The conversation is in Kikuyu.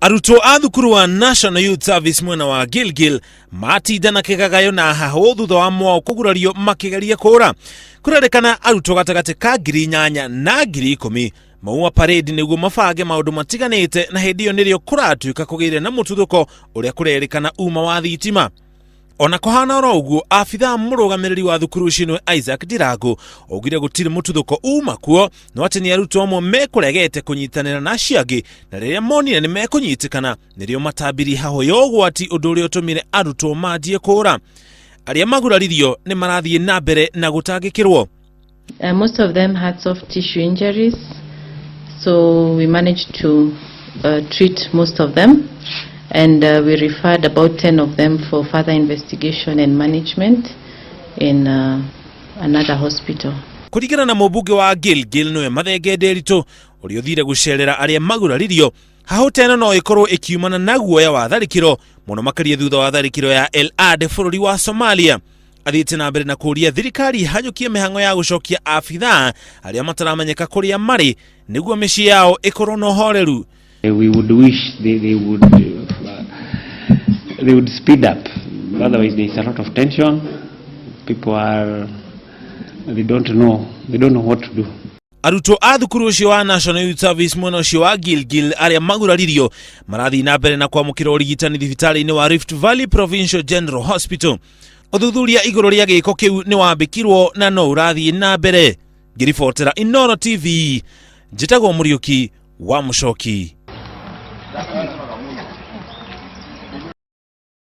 Arutwo a thukuru wa National Youth Service mwena wa Gilgil matinda na kĩgagayo na hahũ thutha wa mwao kũgurario makĩgeria kũũra. Kũrerĩkana arutwo gatagatĩ ka 8,000 na 10,000 mauma parade nĩguo mabange maũndũ matiganĩte, na hĩndĩ ĩyo nĩrĩo kũratuĩka kũgĩire na mũtuthũko ũrĩa kũrerĩkana uma wa thitima. Ona kũhana oro ũguo, abithaa mũrũgamĩrĩri wa thukuru ũcio nĩwe Isaac Ndirangu augire gũtirĩ mũtuthũko uma kuo, no atĩ nĩ arutwo amwe mekũregete kũnyitanĩra na acio angĩ, na rĩrĩa monire nĩ mekũnyitĩkana nĩrĩo matambirie hahũ ya ũgwati, ũndũ ũrĩa ũtũmire arutwo manjie kũũra. Arĩa maguraririo nĩ marathiĩ na mbere na gũtangĩkĩrwo. Most of them had soft tissue injuries, so we managed to treat most of them, and we referred about 10 of them for further investigation and management in another hospital. Kũringana na mũmbunge wa Gilgil nĩwe Mathenge Nderitu, ũrĩa ũthire gũcerera arĩa maguraririo, hahũ ta ĩno no ĩkorwo ĩkiumana na guoya wa tharĩkĩro, mũno makĩria thutha wa tharĩkĩro ya El Ad bũrũri wa Somalia. Athiĩte na mbere na kũria thirikari ihanyũkie mĩhang'o ya gũcokia abithaa arĩa mataramenyeka kũrĩa marĩ nĩguo mĩciĩ yao ĩkorwo na ũhoreru. We would wish they would speed up. Otherwise, there is a lot of tension. People are they don't know they don't know what to do. Arutwo a thukuru ũcio wa National Youth Service mwena ũcio wa Gilgil arĩa maguraririo marathiĩ na mbere na kwamũkĩra ũrigitani thibitarĩ-inĩ wa Rift Valley Provincial General Hospital. Ũthuthuria igũrũ rĩa gĩko kĩu nĩ wambĩkirwo na no ũrathiĩ na mbere. Ngĩribotera Inooro TV, njĩtagwo Mũriũki wa Mũcoki.